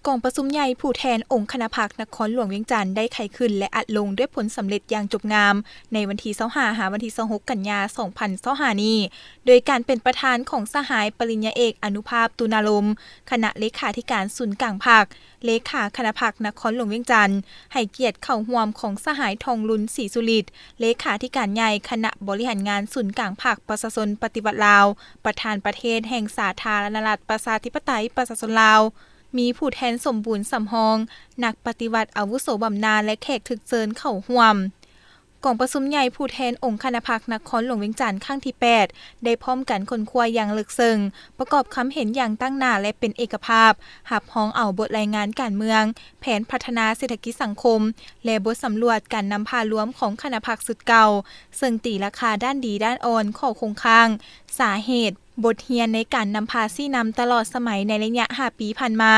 ກອງປະຊຸມໃຫຍ່ຜູ້ແທນອົງຄະນະພັກນະຄອນຫຼວງວຽງຈັນ ໄດ້ໄຂຂຶ້ນ ແລະ ອັດລົງດ້ວຍຜົນສຳເລັດຢ່າງຈົບງາມ ໃນວັນທີຊາວຫ້າ ຫາ ວັນທີຊາວຫົກ ກັນຍາ ສອງພັນຊາວຫ້ານີ້ ໂດຍການເປັນປະທານຂອງສະຫາຍປະລິນຍາເອກ ອະນຸພາບ ຕຸນາລົມ ຄະນະເລຂາທິການສູນກາງພັກ, ເລຂາຄະນະພັກນະຄອນຫຼວງວຽງຈັນ, ໃຫ້ກຽດເຂົ້າຮ່ວມຂອງສະຫາຍ ທອອງລຸນ ສີສຸລິດ ເລຂາທິການໃຫຍ່ຄະນະບໍລິຫານງານສູນກາງພັກປະຊາຊົນປະຕິວັດລາວ, ປະທານປະເທດແຫ່ງສາທາລະນະລັດ ປະຊາທິປະໄຕ ປະຊາຊົນລາວ, ມີຜູ້ແທນສົມບູນສຳຮອງ, ນັກປະຕິວັດອາວຸໂສບຳນານ ແລະ ແຂກຖືກເຊີນເຂົ້າຮ່ວມ. ກອງປະຊຸມໃຫຍ່ຜູ້ແທນອົງຄະນະພັກນະຄອນຫຼວງວຽງຈັນຄັ້ງທີແປດ ໄດ້ພ້ອມກັນຄົ້ນຄວ້າຢ່າງເລິກເຊິ່ງ, ປະກອບຄຳເຫັນຢ່າງຕັ້ງໜ້າ ແລະ ເປັນເອກະພາບ, ຮັບຮອງເອົາບົດລາຍງານການເມືອງ, ແຜນພັດທະນາເສດຖະກິດສັງຄົມ ແລະ ບົດສຳຫຼວດການນຳພາລວມຂອງຄະນະພັກຊຸດເກົ່າ, ເຊິ່ງຕີລາຄາດ້ານດີດ້ານອ່ອນ, ຂໍ້ຄົງຄ້າງ, ສາເຫດ, ບົດຮຽນໃນການນຳພາຊີ້ນຳຕະຫຼອດສະໄໝໃນໄລຍະຫ້າປີຜ່ານມາ.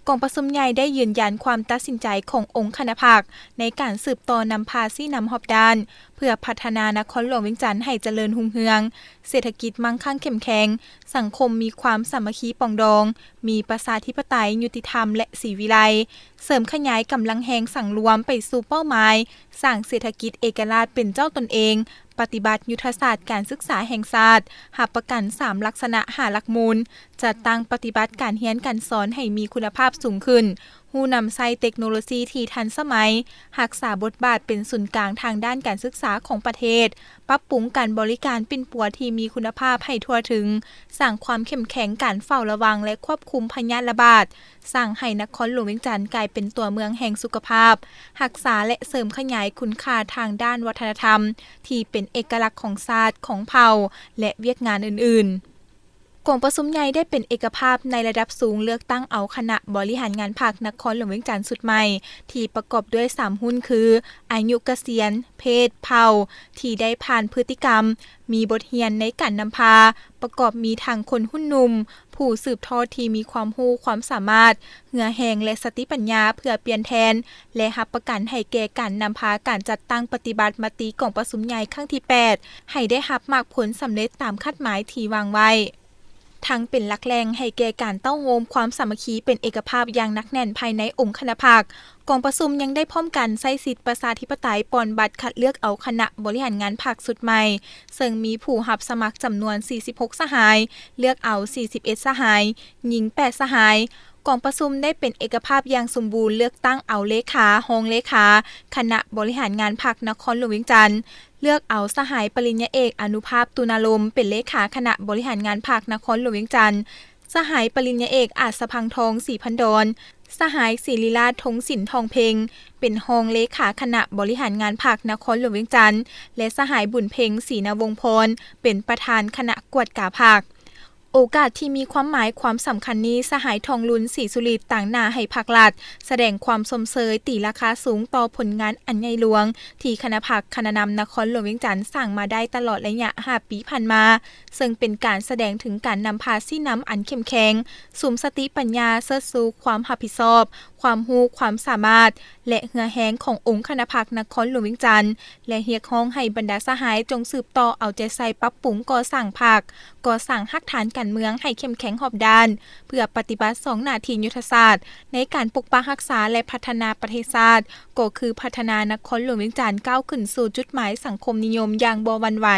ກອງປະຊຸມໃຫຍ່ໄດ້ຢືນຢັນຄວາມຕັດສິນໃຈຂອງອົງຄະນະພັກ ໃນການສືບຕໍ່ນຳພາຊີ້ນຳຮອບດ້ານ ເພື່ອພັດທະນານະຄອນຫຼວງວຽງຈັນໃຫ້ຈະເລີນຮຸ່ງເຮືອງ, ເສດຖະກິດມັ່ງຄັ່ງເຂັ້ມແຂງ, ສັງຄົມມີຄວາມສາມັກຄີປອງດອງ, ມີປະຊາທິປະໄຕ, ຍຸຕິທຳ ແລະ ສີວິໄລ, ເສີມຂະຫຍາຍກຳລັງແຮງສັງລວມໄປສູ່ເປົ້າໝາຍ ສ້າງເສດຖະກິດເອກະລາດເປັນເຈົ້າຕົນເອງ, ປະຕິບັດຍຸດທະສາດການສຶກສາແຫ່ງຊາດ, ຮັບປະກັນສາມລັກສະນະຫ້າຫຼັກມູນ, ຈັດຕັ້ງປະຕິບັດການຮຽນການສອນໃຫ້ມີຄຸນນະພາບສູງຂຶ້ນ, ຮູ້ນຳໃຊ້ເຕັກໂນໂລຊີທີ່ທັນສະໄໝ, ຮັກສາບົດບາດເປັນສູນກາງທາງດ້ານການສຶກສາຂອງປະເທດ, ປັບປຸງການບໍລິການປິ່ນປົວທີ່ມີຄຸນນະພາບໃຫ້ທົ່ວເຖິງ, ສ້າງຄວາມເຂັ້ມແຂງການເຝົ້າລະວັງ ແລະ ຄວບຄຸມພະຍາດລະບາດ, ສ້າງໃຫ້ນະຄອນຫຼວງວຽງຈັນກາຍເປັນຕົວເມືອງແຫ່ງສຸຂະພາບ, ຮັກສາ ແລະ ເສີມຂະຫຍາຍຄຸນຄ່າທາງດ້ານວັດທະນະທຳ ທີ່ເປັນເອກະລັກຂອງຊາດ, ຂອງເຜົ່າ ແລະ ວຽກງານອື່ນໆ. ກອງປະຊຸມໃຫຍ່ໄດ້ເປັນເອກະພາບໃນລະດັບສູງເລືອກຕັ້ງເອົາຄະນະບໍລິຫານງານພັກນະຄອນຫຼວງວຽງຈັນຊຸດໃໝ່ ທີ່ປະກອບດ້ວຍສາມຮຸ່ນຄື ອາຍຸກະສຽນ, ເພດ, ເຜົ່າ ທີ່ໄດ້ຜ່ານພຶດຕິກຳ, ມີບົດຮຽນໃນການນຳພາ, ປະກອບມີທັງຄົນຮຸ່ນໜຸ່ມ, ຜູ້ສືບທອດທີ່ມີຄວາມຮູ້ຄວາມສາມາດ, ເຫື່ອແຮງ ແລະ ສະຕິປັນຍາເພື່ອປ່ຽນແທນ ແລະ ຮັບປະກັນໃຫ້ແກ່ການນຳພາການຈັດຕັ້ງປະຕິບັດມະຕິກອງປະຊຸມໃຫຍ່ຄັ້ງທີແປດ ໃຫ້ໄດ້ຮັບໝາກຜົນສຳເລັດຕາມຄາດໝາຍທີ່ວາງໄວ້. ທັງເປັນຫຼັກແຫຼ່ງໃຫ້ແກ່ການເຕົ້າໂຮມຄວາມສາມັກຄີເປັນເອກະພາບຢ່າງໜັກແໜ້ນພາຍໃນອົງຄະນະພັກ, ກອງປະຊຸມຍັງໄດ້ພ້ອມກັນໃຊ້ສິດປະຊາທິປະໄຕປ່ອນບັດຄັດເລືອກເອົາຄະນະບໍລິຫານງານພັກຊຸດໃໝ່, ເຊິ່ງມີຜູ້ຮັບສະໝັກຈຳນວນສີ່ສິບຫົກສະຫາຍ, ເລືອກເອົາສີ່ສິບເອັດສະຫາຍ, ຍິງແປດສະຫາຍ. ກອງປະຊຸມໄດ້ເປັນເອກະພາບຢ່າງສົມບູນ, ເລືອກຕັ້ງເອົາເລຂາ, ຮອງເລຂາ, ຄະນະບໍລິຫານງານພັກນະຄອນຫຼວງວຽງຈັນ, ເລືອກເອົາສະຫາຍປະລິນຍາເອກ ອະນຸພາບ ຕຸນາລົມ ເປັນເລຂາຄະນະບໍລິຫານງານພັກນະຄອນຫຼວງວຽງຈັນ, ສະຫາຍປະລິນຍາເອກ ອາດສະພັງທອງ ສີພັນດອນ, ສະຫາຍສິລິລາດ ທົງສິນ ທອງເພັງ ເປັນຮອງເລຂາຄະນະບໍລິຫານງານພັກນະຄອນຫຼວງວຽງຈັນ ແລະ ສະຫາຍ ບຸນເພັງ ສີນະວົງພອນ ເປັນປະທານຄະນະກວດກາພັກ. ໂອກາດທີ່ມີຄວາມໝາຍຄວາມສຳຄັນນີ້, ສະຫາຍ ທອງລຸນ ສີສຸລິດ ຕາງໜ້າໃຫ້ພັກລັດ ສະແດງຄວາມຊົມເຊີຍ, ຕີລາຄາສູງຕໍ່ຜົນງານອັນໃຫຍ່ຫຼວງ ທີ່ຄະນະພັກຄະນະນຳນະຄອນຫຼວງວຽງຈັນສ້າງມາໄດ້ຕະຫຼອດໄລຍະຫ້າປີຜ່ານມາ, ເຊິ່ງເປັນການສະແດງເຖິງການນຳພາຊີ້ນຳອັນເຂັ້ມແຂງ, ສຸມສະຕິປັນຍາ, ເຊີດຊູຄວາມຮັບຜິດຊອບ, ຄວາມຮູ້ຄວາມສາມາດ ແລະ ເຫື່ອແຮງຂອງອົງຄະນະພັກນະຄອນຫຼວງວຽງຈັນ ແລະ ຮຽກຮ້ອງໃຫ້ບັນດາສະຫາຍຈົ່ງສືບຕໍ່ເອົາໃຈໃສ່ປັບປຸງກໍ່ສ້າງພັກ, ກໍ່ສ້າງຮາກຖານການເມືອງໃຫ້ເຂັ້ມແຂງຮອບດ້ານ, ເພື່ອປະຕິບັດສອງໜ້າທີ່ຍຸດທະສາດໃນການປົກປັກຮັກສາ ແລະ ພັດທະນາປະເທດຊາດ, ກໍຄືພັດທະນານະຄອນຫຼວງວຽງຈັນກ້າວຂຶ້ນສູ່ຈຸດໝາຍສັງຄົມນິຍົມຢ່າງບໍ່ຫວັ່ນໄຫວ.